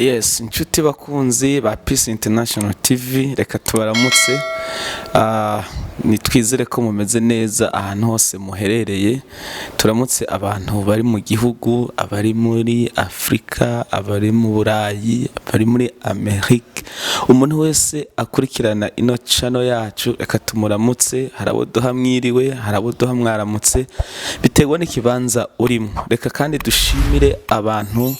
Yes, inshuti bakunzi ba Peace International TV, reka tubaramutse. Nitwizere ko mumeze neza ahantu hose muherereye. Turamutse abantu bari mu gihugu, abari muri Afrika, abari mu Burayi, abari muri Amerika. Umuntu wese akurikirana ino channel yacu, reka tumuramutse. Hari abo duha mwiriwe, hari abo duha mwaramutse, biterwa n'ikibanza urimo. Reka kandi dushimire abantu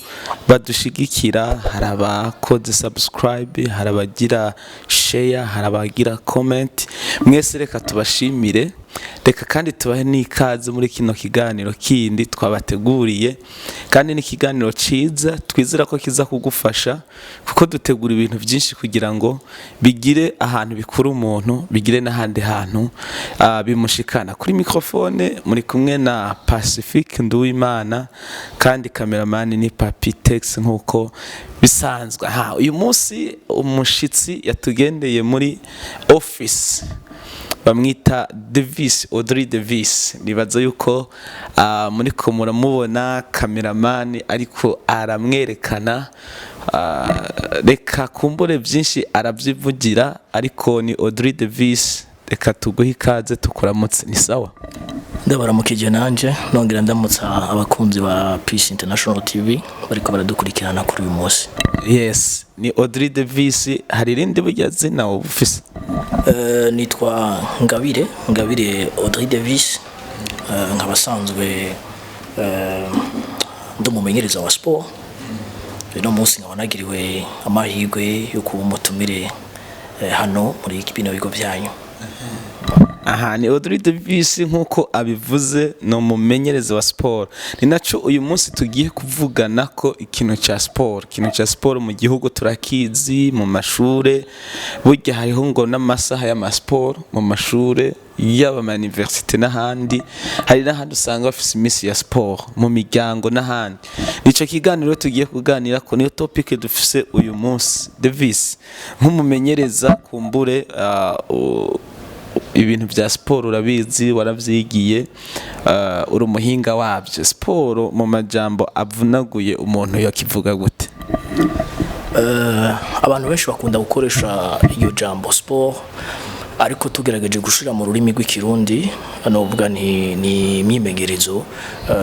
badushigikira. Hari abakoze subscribe, hari abagira share, hari abagira comment. Mwese reka tubashimire. Reka kandi tubahe n'ikaze muri kino kiganiro kindi twabateguriye, kandi ni ikiganiro ciza twizera ko kiza kugufasha, kuko dutegura ibintu byinshi kugira ngo bigire ahantu bikura umuntu, bigire n'ahandi hantu bimushikana. Kuri microphone muri kumwe na Pacifique Nduwimana, kandi cameraman ni Papi Tex nkuko bisanzwe. Ha, uyu munsi umushitsi yatugendeye muri office bamwita Davis, Audrey Davis. Nibaza yuko muri ko muramubona, cameraman ariko aramwerekana. Reka kumbure byinshi arabyivugira, ariko ni Audrey Davis. Reka tuguhe ikaze, tukuramutse. Ni sawa? Ndabaramukije nanje, nongera ndamutsa abakunzi ba Peace International TV bariko baradukurikirana kuri uyu munsi. Yes, ni Audrey Davis. Hari irindi burya zina wowe ufise? Nitwa Ngabire Audrey Davis, nkaba asanzwe ndi umumenyereza wa sport. Uno munsi nkaba nagiriwe amahirwe yo kuba umutumire hano muri bino bigo byanyu. Aha ni Audrey Davis, nk'uko abivuze ni umumenyereza wa siporo. Ni naco uyu munsi tugiye kuvugana ko ikintu cya siporo. Ikintu cya siporo mu gihugu turakizi, mu mashure burya hariho ngo n'amasaha y'amasiporo mu mashure, yaba ama université n'ahandi. Hari n'ahandi usanga bafise iminsi ya siporo mu miryango n'ahandi. Nico kiganiro tugiye kuganira ko niyo topic dufise uyu munsi. Davis, nk'umumenyereza, kumbure ibintu bya siporo urabizi, waravyigiye, uri umuhinga wabyo. Siporo mu majambo avunaguye umuntu yakivuga gute? Abantu benshi bakunda gukoresha iryo jambo sport, ariko tugerageje gushira mu rurimi rw'Ikirundi novuga ni imyimenyerezo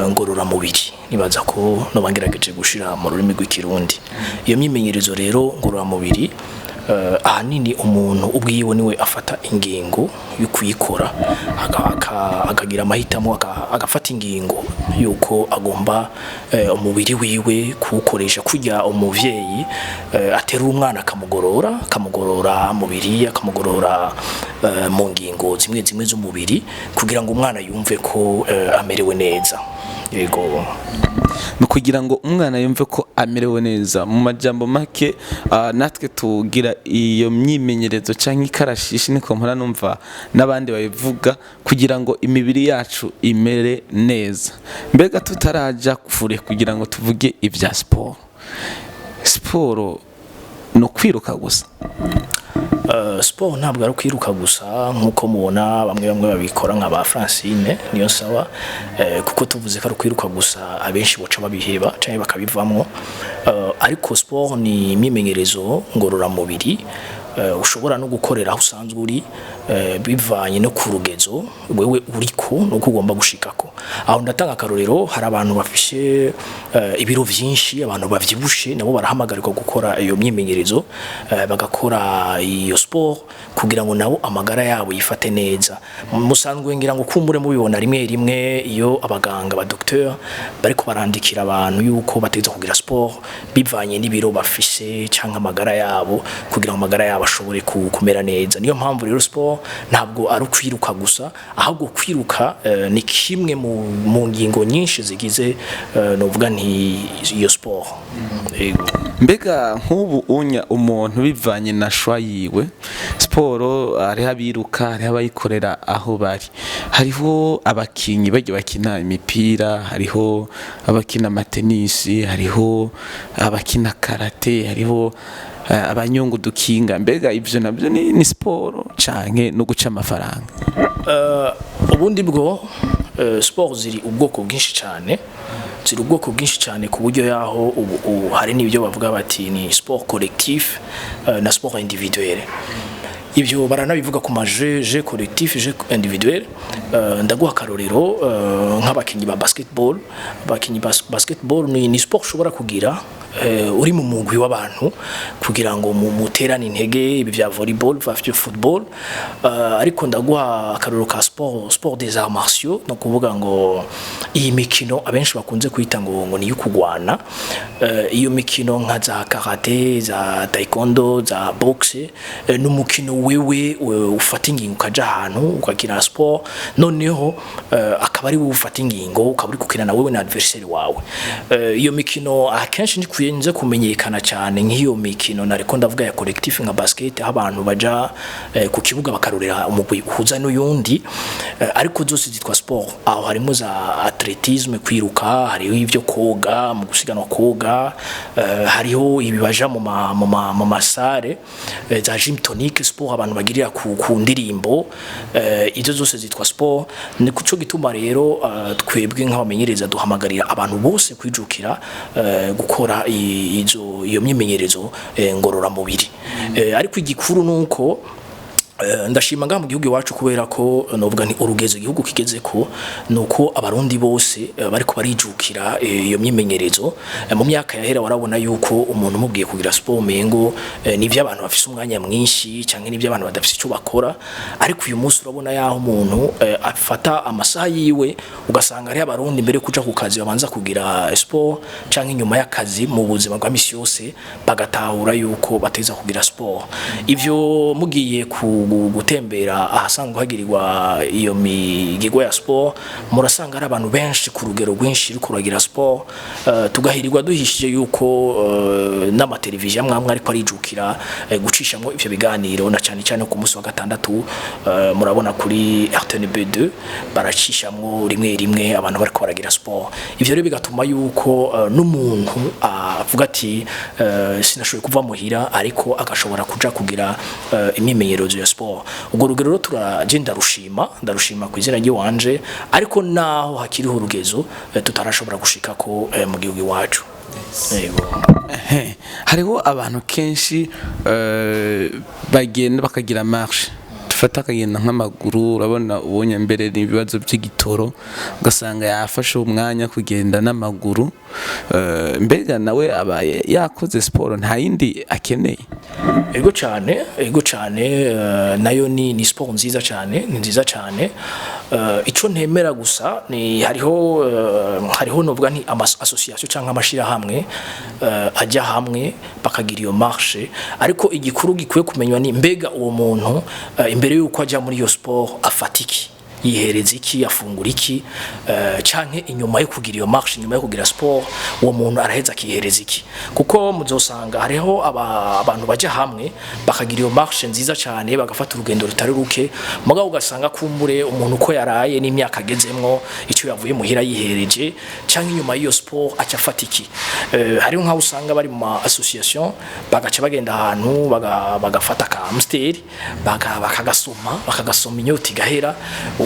ngororamubiri. Nibaza ko noba ngerageje gushira mu rurimi rw'Ikirundi. Iyo myimenyerezo rero ngororamubiri, ahanini umuntu ubwiwe niwe afata ingingo yo kuyikora, akagira amahitamo, agafata ingingo yuko agomba umubiri wiwe kuwukoresha, kurya umuvyeyi aterura umwana akamugorora, akamugorora mubiri, akamugorora mu ngingo zimwe zimwe z'umubiri, kugira ngo umwana yumve ko amerewe neza. Yego. Ni kugira ngo umwana yumve ko amerewe neza. Mu majambo make, natwe tugira iyo myimenyerezo cyangwa ikarashishi, niko mpora numva n'abandi babivuga, kugira ngo imibiri yacu imere neza. Mbega tutaraja kure kugira ngo tuvuge ibya siporo, siporo ni ukwiruka gusa? Sport ntabwo ari ukwiruka gusa nk'uko mubona bamwe bamwe babikora nka ba Francine niyo sawa, kuko tuvuze ko ari ukwiruka gusa abenshi boca babiheba canke bakabivamwo. Ariko sport ni imyimenyerezo ngororamubiri ushobora no gukorera aho usanzwe uri, bivanye no ku rugezo wewe uriko nuko ugomba gushikako. Aho ndatanga akarorero: hari abantu bafishe ibiro vyinshi, abantu bavyibushe, nabo barahamagarirwa gukora iyo myimenyerezo, bagakora iyo sport kugira ngo nabo amagara yabo yifate neza. Musanzwe ngira ngo kumbure mubibona rimwe rimwe iyo abaganga ba docteur bariko barandikira abantu yuko bategeza kugira sport bivanye n'ibiro bafise canke amagara yabo, kugira ngo amagara yabo ashobore kumera neza. Niyo mpamvu rero sport ntabwo ari ukwiruka gusa, ahubwo kwiruka ni kimwe mu ngingo nyinshi zigize novuga nti iyo sport. Yego. Mbega nk'ubu unya umuntu bivanye na choix yiwe, siporo hariho abiruka, hariho abayikorera aho bari, hariho abakinyi bajya bakina imipira, hariho abakina amatenisi, hariho abakina karate, hariho abanyonga udukinga. Mbega ivyo nabyo ni siporo canke no guca amafaranga? Ubundi bwo sport ziri ubwoko bwinshi cyane. Ziri ubwoko bwinshi cyane, ku buryo yaho ubu hari n'ibyo bavuga bati ni sport collectif na sport individuel. Ibyo baranabivuga ku ma jeu collectif, jeu individuel. Ndaguha akarorero, nk'abakinyi ba basketball. Abakinyi basketball ni sport ushobora kugira uri mu mugwi w'abantu kugira ngo muterane intege, ibi vya volleyball, vya football. Ariko ndaguha akarorero ka sport des arts martiaux, no kuvuga ngo iyi mikino abenshi bakunze kwita ngo ni kugwana. Iyo mikino nka za karate, za taekwondo, za boxe, n'umukino wewe ufata ingingo ukaja ahantu ukagira sport, noneho akaba ari wowe ufata ingingo, ukaba uri gukina na wewe na adversaire wawe. Iyo mikino akenshi ntikunze kumenyekana cyane nk'iyo mikino nariko ndavuga ya collectif, nka basket, aho abantu baja ku kibuga bakarorera umugwi uhuza n'uyundi. Ariko zose zitwa sport. Aho harimo za athlétisme, kwiruka, hariho ibyo koga, mu gusiganwa koga, hariho ibi baja mu ma salle, za gym tonic, sport abantu bagirira ku ndirimbo. Izo zose zitwa sport. Ni kuco gituma rero twebwe nk'abamenyereza duhamagarira abantu bose kwijukira gukora iyo myimenyerezo ngororamubiri. Ariko igikuru nuko ndashima ngaha mu gihugu iwacu, kubera ko novuga nti urugezo igihugu kigeze ko nuko Abarundi bose bariko barijukira iyo myimenyerezo. Mu myaka yahera warabona yuko umuntu umubwiye kugira sport mengo ni ivy'abantu bafise umwanya mwinshi canke ni ivy'abantu badafise ico bakora. Ariko uyu munsi urabona yaho umuntu afata amasaha yiwe, ugasanga ari Abarundi mbere yo kuja ku kazi babanza kugira sport, canke inyuma y'akazi, mu buzima bwa misi yose bagatahura yuko bateza kugira sport. Ivyo mugiye ku gutembera ahasanzwe hagirirwa iyo migigwa ya sport, murasanga ari abantu benshi ku rugero rwinshi riko ruragira sport. Tugahirirwa duhishije yuko n'amateleviziyo amwe amwe ariko arijukira gucishamwo ivyo biganiro, na cyane cyane ku munsi wa gatandatu. Murabona kuri RTNB2 baracishamwo rimwe rimwe abantu bariko baragira sport. Ivyo rero bigatuma yuko n'umuntu avuga ati sinashoboye kuva muhira, ariko agashobora kuja kugira imyimenyerezo ya sport. Ubwo rugero rero turaje, ndarushima ku izina ry'iwanje, ariko naho hakiriho urugezo tutarashobora gushika ko mu gihugu iwacu. Yego. Ehe, hariho abantu kenshi bagenda bakagira marche, dufata akagenda nk'amaguru. Urabona ubonye mbere ni ibibazo by'igitoro, ugasanga yafashe umwanya kugenda n'amaguru. Mbega nawe abaye yakoze siporo, nta yindi akeneye? Ego cyane, ego cyane. Nayo ni sport nziza cyane, ni nziza cyane. Ico ntemera gusa ni hariho novuga nti ama association cyangwa amashirahamwe ajya hamwe bakagira iyo marche. Ariko igikuru gikwiye kumenywa ni mbega uwo muntu imbere yuko ajya muri iyo sport afata iki, yihereza iki, afungura iki, canke inyuma yo kugira iyo marche, inyuma yo kugira sport, uwo muntu araheza akihereza iki? Kuko muzosanga hariho abantu baja hamwe bakagira iyo marche nziza cyane, bagafata urugendo rutari ruke, mugabo ugasanga kumbure umuntu uko yaraye n'imyaka agezemwo, icyo yavuye muhira yihereje canke inyuma y'iyo sport aca afata iki. Hariho nk'aho usanga bari mu ma association, bagaca bagenda ahantu bagafata ka Amstel, bakagasoma inyota igahera.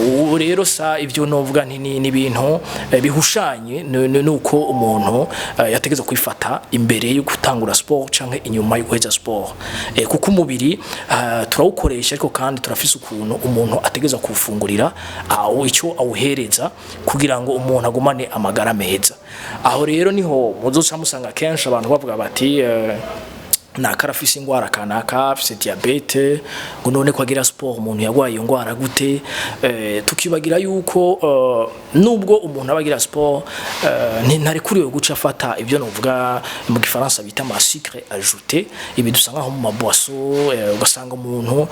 Ubu rero sa ibyo novuga nti ni ibintu bihushanye nuko umuntu yategeza kwifata imbere yo gutangura sport canke inyuma yo guheza sport. Kuko umubiri turawukoresha, ariko kandi turafise ukuntu umuntu ategeza kuwufungurira, aho icyo awuhereza kugira ngo umuntu agumane amagara meza. Aho rero niho muzoca musanga kenshi abantu bavuga bati naka arafise ingwara kanaka, afise diabète, ngo none ko agira sport, umuntu yagwaye iyo ngwara gute? Tukibagira yuko nubwo umuntu aba agira sport, ntarekuriwe guca afata ibyo novuga mu gifaransa bita ama sucre ajouté, ibi dusanga nko mu ma boisson. Ugasanga umuntu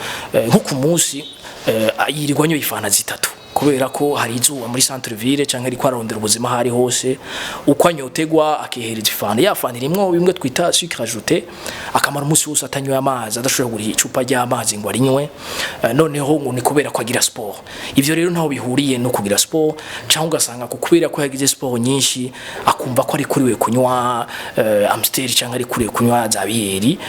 nko ku munsi yirirwa anyoye ifanta zitatu, kubera ko hari izuba muri centre ville canke ariko ararondera ubuzima aho ari hose, uko anyotegwa akihereza ifanta. Ya fanta irimwo bimwe twita sucre ajouté, akamara umunsi wose atanywa amazi, adashobora kugura icupa ry'amazi ngo arinywe. Noneho ngo ni kubera ko agira sport. Ivyo rero ntaho bihuriye no kugira sport. Cyangwa ugasanga ku kubera ko yagize sport nyinshi akumva ko ari kuriwe kunywa Amstel cyangwa ari kuriwe kunywa za biyeri,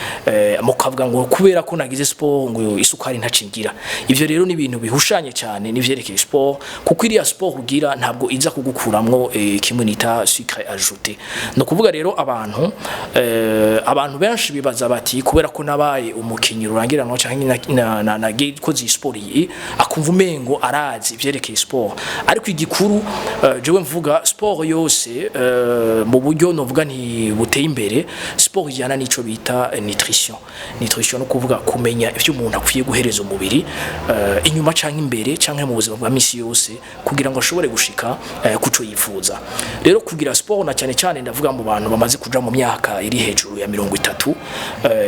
mukavuga ngo kubera ko nagize sport ngo isukari ntacingira. Ivyo rero ni ibintu bihushanye cyane n'ivyerekeye sport. sport, kuko iriya sport ugira ntabwo iza kugukuramwo kimwe nita sucre ajouté. No kuvuga rero abantu benshi bibaza bati kubera ko nabaye umukinyi rurangiranwa canke na koze iyi sport iyi, akumva umengo arazi ivyerekeye sport. Ariko igikuru, jewe mvuga sport yose mu buryo novuga nti buteye imbere, sport ijyana n'ico bita nutrition. Nutrition no kuvuga kumenya ivyo umuntu akwiye guhereza umubiri inyuma canke imbere canke mu buzima bwa misi yose, kugira ngo ashobore gushika kuco yifuza. Rero kugira sport, na cyane cyane ndavuga mu bantu bamaze kuja mu myaka iri hejuru ya 30,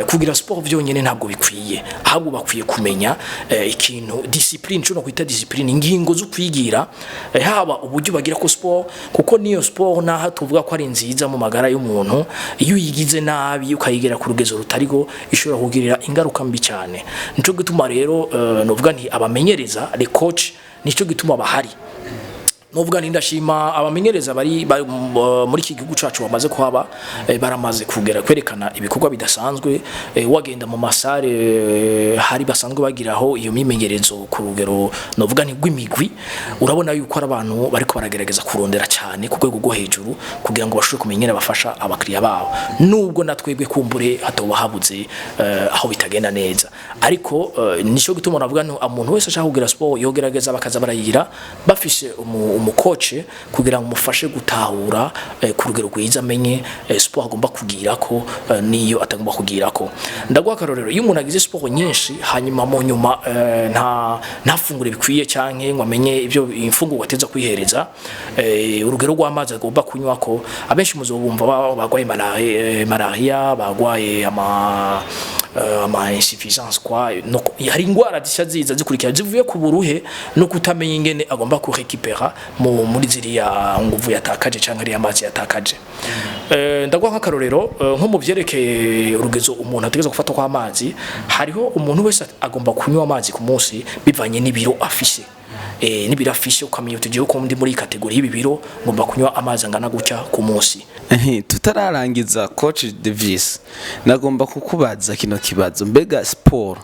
kugira sport vyonyene ntabwo bikwiye, ahubwo bakwiye kumenya ikintu discipline, cyo no kwita discipline, ingingo zo kwigira, haba uburyo bagira ko sport, kuko niyo sport naho tuvuga ko ari nziza mu magara y'umuntu, iyo uyigize nabi ukayigira ku rugezo rutarigo, ishobora kugirira ingaruka mbi cyane. Nico gituma rero novuga nti abamenyereza, les coach, nico gituma bahari. Novuga nti ndashima abamenyereza bari muri iki gihugu cacu bamaze kuhaba, baramaze kugera kwerekana ibikorwa bidasanzwe. Wagenda mu ma salles hari basanzwe bagiraho iyo mimenyerezo ku rugero novuga nti rw'imigwi, urabona yuko ari abantu bariko baragerageza kurondera cyane ku rwego rwo hejuru kugira ngo bashobore kumenya ingene bafasha abakiriya babo, nubwo na twebwe kumbure hatoba habuze aho bitagenda neza. Ariko nico gituma navuga nti umuntu wese ashaka kugira sport yogerageza bakaza barayigira bafise umu coach kugira ngo umufashe gutahura ku rugero rwiza, amenye sport agomba kugira ko niyo atagomba kugira ko. Ndaguha akarorero: iyo umuntu agize sport nyinshi, hanyuma mu nyuma nta ntafungure bikwiye canke ngo amenye ibyo imfungurwa ateza kwihereza, urugero rw'amazi agomba kunywa, ko abenshi muzobumva bagwaye malaria, bagwaye ama insuffisance kwa no, hari ingwara zisha ziza zikurikira zivuye ku buruhe no kutamenya ingene agomba ku récupérer muri ziriya nguvu yatakaje canke ariya mazi yatakaje. Ndaguha nk'akarorero, nko mu vyerekeye urugezo umuntu ategerezwa gufata kw'amazi, hariho umuntu wese agomba kunywa amazi ku munsi bivanye n'ibiro afise, n'ibiro afise, ukamenya uti jewe ko ndi muri catégorie y'ibi biro, ngomba kunywa amazi angana gutya ku munsi. Ehe, tutararangiza, coach Davis, nagomba kukubaza kino kibazo: mbega siporo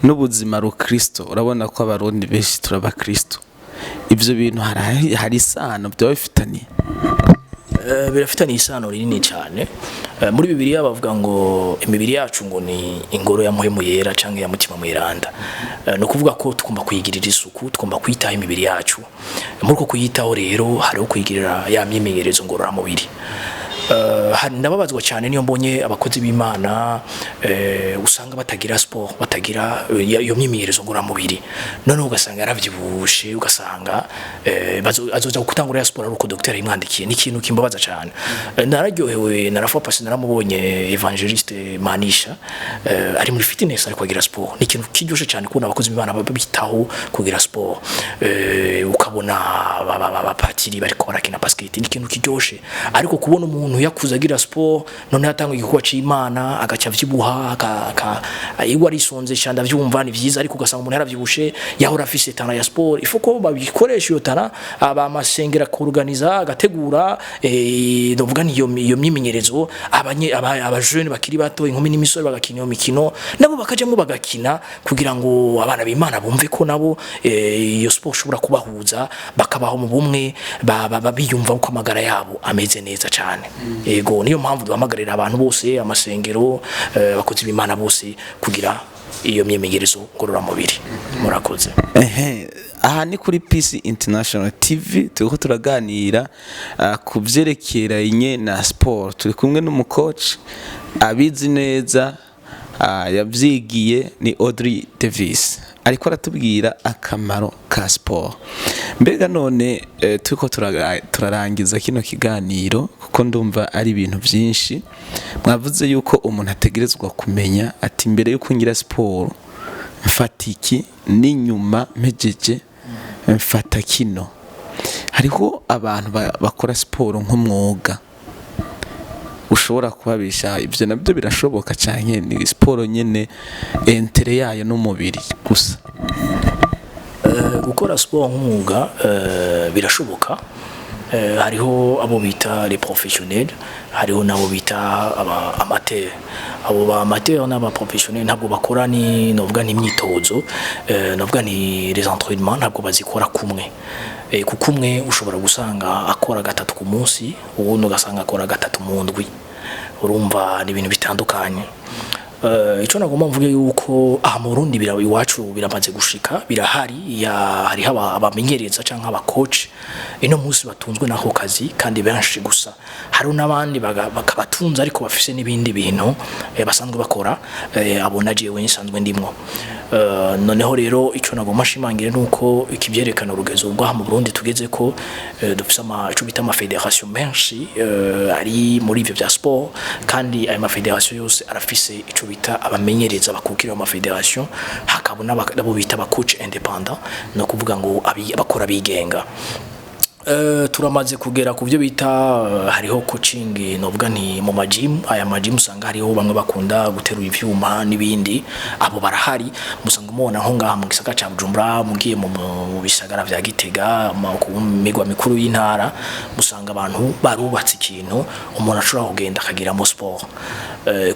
n'ubuzima rukristo, urabona ko Abarundi benshi turabakristo, ivyo bintu hari isano byaba bifitaniye? Birafitanye isano rinini cyane. Muri Bibiliya bavuga ngo imibiri yacu ngo ni ingoro ya Muhemu Yera canke ya Mutima Mweranda. Ni ukuvuga ko tugomba kuyigirira isuku, tugomba kwitaho imibiri yacu. Muri uko kuyitaho rero hariho kuyigirira ya myimenyerezo ngororamubiri. Ndababazwa cyane niyo mbonye abakozi b'Imana usanga batagira sport, batagira iyo myimenyerezo ngororamubiri, noneho ugasanga yaravyibushe, ugasanga azoza gutangura ya sport ari uko docteur yimwandikiye. Ni ikintu kimbabaza cyane. Nararyohewe narafa pasi naramubonye évangéliste Manisha ari muri fitness, ariko agira sport. Ni ikintu kiryoshe cyane kubona abakozi b'Imana babitaho kugira sport, ukabona abapatiri bariko barakina basket, ni ikintu kiryoshe. Ariko kubona umuntu yakuze agira sport, none atanga igikorwa c'Imana agaca avyibuha, iwe arisonze cyane, ndavyumva ni vyiza, ariko ugasanga umuntu yaravyibushe yahora afise talent ya sport. Ifo ko babikoresha iyo talent, aba amasengera kuorganiza, agategura ndavuga ni iyo myimenyerezo, aba jeunes bakiri bato, inkumi n'imisore, bagakina iyo mikino, nabo bakajamwo bagakina, kugira ngo abana b'Imana bumve ko nabo iyo sport ushobora kubahuza, bakabaho mu bumwe, biyumva ko amagara yabo ameze neza cyane. Yego, niyo mpamvu duhamagarira abantu bose, amasengero, abakozi b'Imana bose kugira iyo myimenyerezo ngororamubiri. Murakoze. Ehe, aha ni kuri Peace International TV, turiko turaganira ku vyerekeranye na sport. Turi kumwe n'umu coach abizi neza, yavyigiye, ni Audrey Davis, ariko aratubwira akamaro ka sport. Mbega none turiko turarangiza kino kiganiro, kuko ndumva ari ibintu byinshi mwavuze yuko umuntu ategerezwa kumenya ati mbere yuko ngira siporo mfata iki, n'inyuma mpejeje mfata kino. Hariho abantu bakora siporo nk'umwuga, ushobora kubabisha ibyo nabyo birashoboka cyane? Ni siporo nyine intérêt yayo n'umubiri gusa? Gukora siporo nk'umwuga birashoboka. Hariho abo bita les professionnels, hariho n'abo bita aba amateur. Abo ba amateur n'aba professionnels ntabwo bakora, ni novuga ni imyitozo, novuga ni les entraînements, ntabwo bazikora kumwe. Kuko umwe ushobora gusanga akora gatatu ku munsi, uwundi ugasanga akora gatatu mu ndwi. Urumva ni ibintu bitandukanye. Ico nagomba mvuge yuko aha mu Burundi iwacu biramaze gushika, birahari ya hariho abamenyereza canke aba coach ino munsi batunzwe n'ako kazi kandi benshi. Gusa hari n'abandi bakabatunze ariko bafise n'ibindi bintu basanzwe bakora, abo na jewe nsanzwe ndimwo. Noneho rero ico nagomba nshimangire nuko ikivyerekana urugezo rw'aha mu Burundi tugeze ko dufise ama ico bita ama fédération menshi ari muri ivyo vya sport, kandi ayo ma fédération yose arafise ico bita abamenyereza bakukira ayo ma fédération, hakaba n'abo bita aba coach indépendant, no kuvuga ngo abakora bigenga. Turamaze kugera ku byo bita hariho coaching, novuga nti mu ma gym. Aya ma gym usanga hariho bamwe bakunda guterura ivyuma n'ibindi, abo barahari. Musanga mubona nko ngaha mu gisagara ca Bujumbura, mugiye mu bisagara vya Gitega, ku migwa mikuru y'intara, musanga abantu barubatse ikintu umuntu ashobora kugenda akagiramo sport.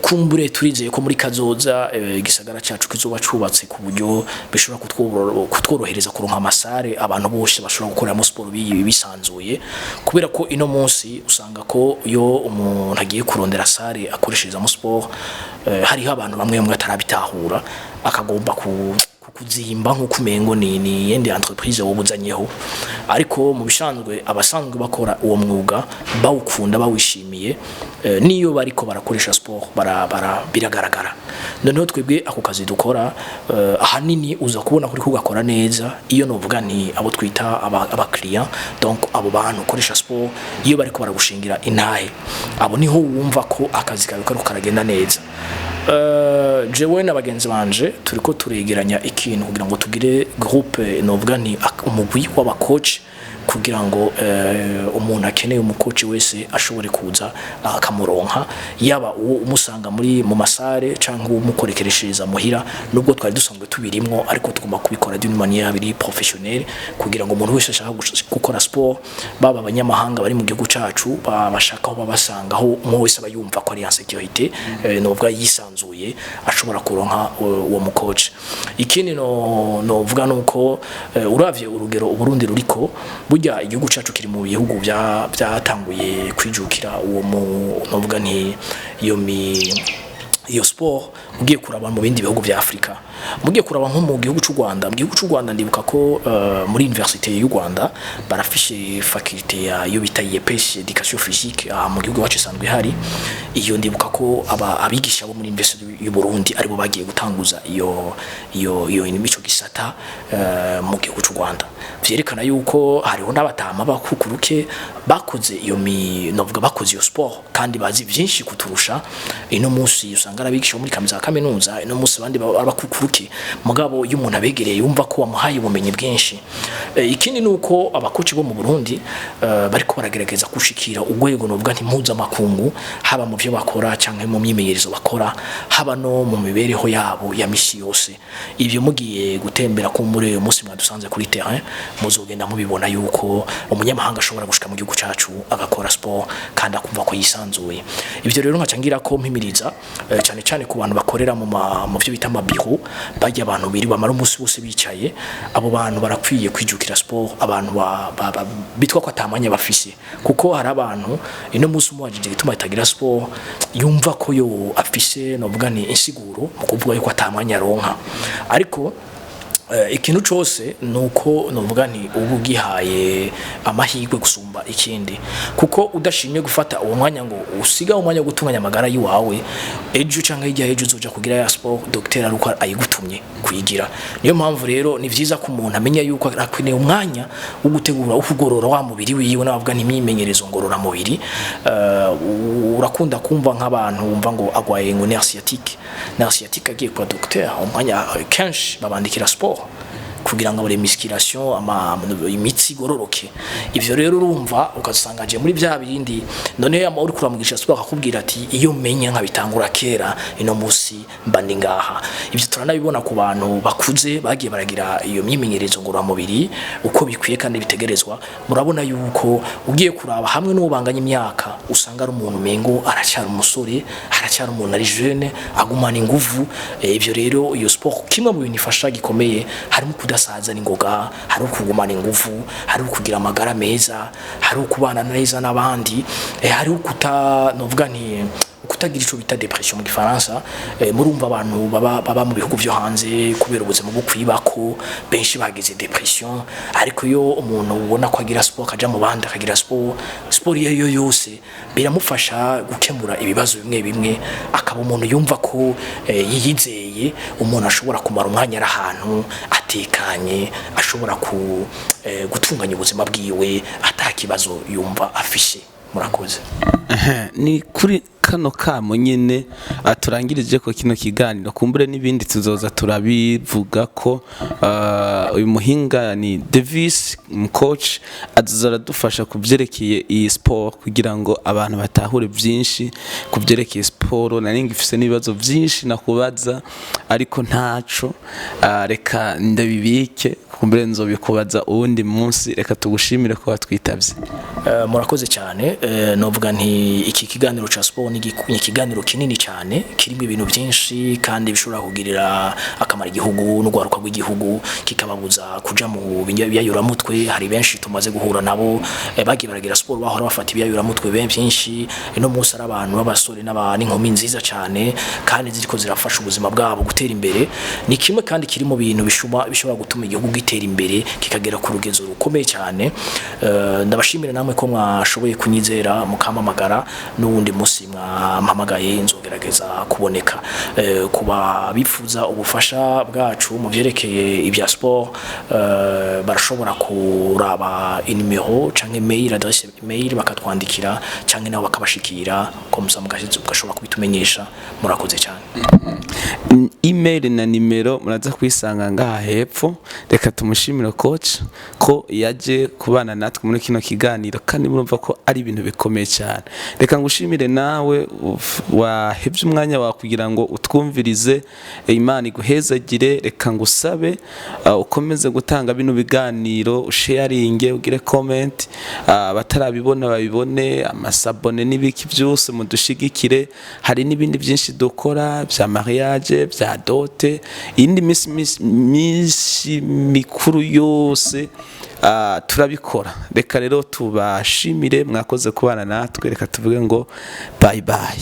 Kumbure turizeye ko muri kazoza igisagara cacu kizoba cubatse ku buryo bishobora kutworohereza kuronka ama salle abantu bose bashobora gukoreramo sport bisanzuye, kubera ko ino munsi usanga ko iyo umuntu agiye kurondera salle akoresherezamo sport, hariho abantu bamwe bamwe atarabitahura, akagomba ku kuzimba nk'uko umengo ni yindi entreprise wowe uzanyeho. Ariko mu bisanzwe abasanzwe bakora uwo mwuga bawukunda, bawishimiye, niyo bariko barakoresha sport bara biragaragara. Noneho twebwe ako kazi dukora, ahanini uza kubona kuri kugakora neza iyo novuga ni abo twita aba client, donc abo bantu ukoresha sport, iyo bariko baragushingira intahe, abo niho wumva ko akazi kawe kariko karagenda neza. Jewe na bagenzi banje turiko turegeranya ikintu kugira ngo tugire groupe, novuga nti umugwi w'aba coach, kugira ngo umuntu akeneye umu coach wese ashobore kuza akamuronka, yaba uwo umusanga muri mu ma salle canke umukorekereshereza muhira. Nubwo twari dusanzwe tubirimwo, ariko tugomba kubikora d'une manière biri professionnelle, kugira ngo umuntu wese ashaka gukora sport, baba abanyamahanga bari mu gihugu cacu, bashaka aho babasanga, aho umwe wese aba yumva ko ari en sécurité, novuga yisanzuye, ashobora kuronka uwo mu coach. Ikindi no novuga nuko uravye urugero Uburundi ruriko, burya igihugu cacu kiri mu bihugu byatanguye kwijukira uwo mu novuga nti iyo sport. Ugiye kuraba mu bindi bihugu vya Afrika, mugiye kuraba nko mu gihugu c'u Rwanda, mu gihugu c'u Rwanda ndibuka ko muri université y'u Rwanda barafishe faculté ya iyo bita IEPS, éducation physique. Mu gihugu wacu isanzwe ihari iyo. Ndibuka ko aba abigisha bo muri université y'u Burundi aribo bagiye gutanguza iyo imico gisata mu gihugu c'u Rwanda. Vyerekana yuko hariho n'abatama bakukuruke bakoze iyo mi novuga bakoze iyo sport kandi bazi vyinshi kuturusha. Ino munsi usanga arabigisha bo muri kaminuza, kaminuza ino munsi abandi abakukuruke, mugabo iyo umuntu abegereye yumva ko wamuhaye ubumenyi bwinshi. Ikindi nuko aba coach bo mu Burundi bariko baragerageza gushikira urwego novuga nti mpuzamakungu, haba mu byo bakora canke mu myimenyerezo bakora, haba no mu mibereho yabo ya misi yose. Ibyo mugiye gutembera ko muri uyu munsi mwadusanze kuri terrain, muzogenda mubibona yuko umunyamahanga ashobora gushika mu gihugu cacu agakora sport kandi akumva ko yisanzuye. Ivyo rero nkaca ngira ko mpimiriza cyane cyane ku bantu bakorera mu byo bita ama bureau, bajya abantu biri bamara umunsi wose bicaye, abo bantu barakwiye kwijukira sport. Abantu bitwa ko atamanya bafise, kuko hari abantu ino munsi umubajije igituma itagira sport, yumva ko yo afise novuga ni insiguro mu kuvuga yuko atamanya aronka. Ariko ikintu cose nuko novuga nti ubu ugihaye amahirwe gusumba ikindi, kuko udashimye gufata uwo mwanya ngo usiga umwanya wo gutunganya amagara yiwawe, ejo canke hirya ejo uzoja kugira ya sport docteur ari uko ayigutumye kuyigira. Niyo mpamvu rero ni vyiza ko umuntu amenya yuko akeneye umwanya wo gutegura, wo kugorora wa mubiri wiwe, nabavuga nti imyimenyerezo ngorora mubiri. Urakunda kumva nk'abantu wumva ngo agwaye ngo nerf sciatique, nerf sciatique, agiye kwa docteur umwanya kenshi babandikira sport. kugira ngo musculation ama imitsi igororoke. Ivyo rero urumva ugasanga aje muri bya bindi. None ama uri kuramugisha sport akakubwira ati: "Iyo menya nkabitangura kera, ino musi mba ndi ngaha." Ivyo turanabibona ku bantu bakuze bagiye baragira iyo myimenyerezo ngororamubiri uko bikwiye kandi bitegerezwa. Murabona yuko ugiye kuraba hamwe n'uwo banganya imyaka, usanga ari umuntu umengo aracyari umusore, aracyari umuntu ari jeune, agumana inguvu. Ivyo rero, iyo sport kimwe mu bintu ifasha gikomeye harimo kudasaza n'ingoga, harimo kugumana inguvu, harimo kugira amagara meza, harimo kubana neza n'abandi, hariho kuta, novuga nti kutagira ico bita dépression mu gifaransa. Murumva abantu baba mu bihugu vyo hanze, kubera ubuzima bwo kwibako, benshi bagize dépression. Ariko iyo umuntu ubona ko agira sport, akaja mu bandi, akagira sport, sport iyo ariyo yose, biramufasha gukemura ibibazo bimwe bimwe, akaba umuntu yumva ko yiyizeye, umuntu ashobora kumara umwanya ari ahantu atekanye, ashobora gutunganya ubuzima bwiwe ata kibazo yumva afishe. Murakoze. Ni kuri kano kamo nyine aturangirije ko kino kiganiro. Kumbure n'ibindi tuzoza turabivuga ko uyu muhinga ni Davis coach, azoza aradufasha ku byerekeye iyi sport kugira ngo abantu batahure byinshi ku byerekeye sport. Nari ngifise n'ibibazo byinshi nakubaza, ariko ntaco, reka ndabibike, kumbure nzobikubaza uwundi munsi. Reka tugushimire ko watwitabye. Murakoze cyane. Novuga nti iki kiganiro ca sport ni ikiganiro kinini cyane, kirimo ibintu byinshi kandi bishobora kugirira akamaro igihugu n'urwaruka rw'igihugu, kikababuza kuja mu biyayuramutwe. Hari benshi tumaze guhura nabo bagiye baragira sport, bahora bafata ibiyayuramutwe byinshi, no munsi ari abantu b'abasore n'inkumi nziza cyane kandi ziriko zirafasha ubuzima bwabo gutera imbere. Ni kimwe kandi kiri mu bintu bishobora gutuma igihugu gitera imbere, kikagera ku rugezo rukomeye cyane. Ndabashimira namwe ko mwashoboye kunyizera mukampamagara. N'uwundi munsi mwampamagaye nzogerageza kuboneka. Kuba bifuza ubufasha bwacu mu byerekeye ibya sport, barashobora kuraba inimero canke mail, adresse mail, bakatwandikira canke nabo bakabashikira comme ça mugashobora kubitumenyesha. Murakoze cyane. Email na nimero muraza kuyisanga ngaha hepfo. Reka tumushimire coach ko yaje kubana natwe muri kino kiganiro, kandi murumva ko ari ibintu bikomeye cyane. Reka ngushimire nawe wahebye umwanya wawe kugira ngo utwumvirize. Imana iguhezagire. Reka ngusabe ukomeze gutanga bino biganiro, usharinge, ugire comment, abatarabibona babibone, amasabone n'ibiki byose mudushigikire. Hari n'ibindi byinshi dukora bya mariage, bya dot, iyindi minsi mikuru yose turabikora. Reka rero tubashimire, mwakoze kubana natwe. Reka tuvuge ngo bye bye.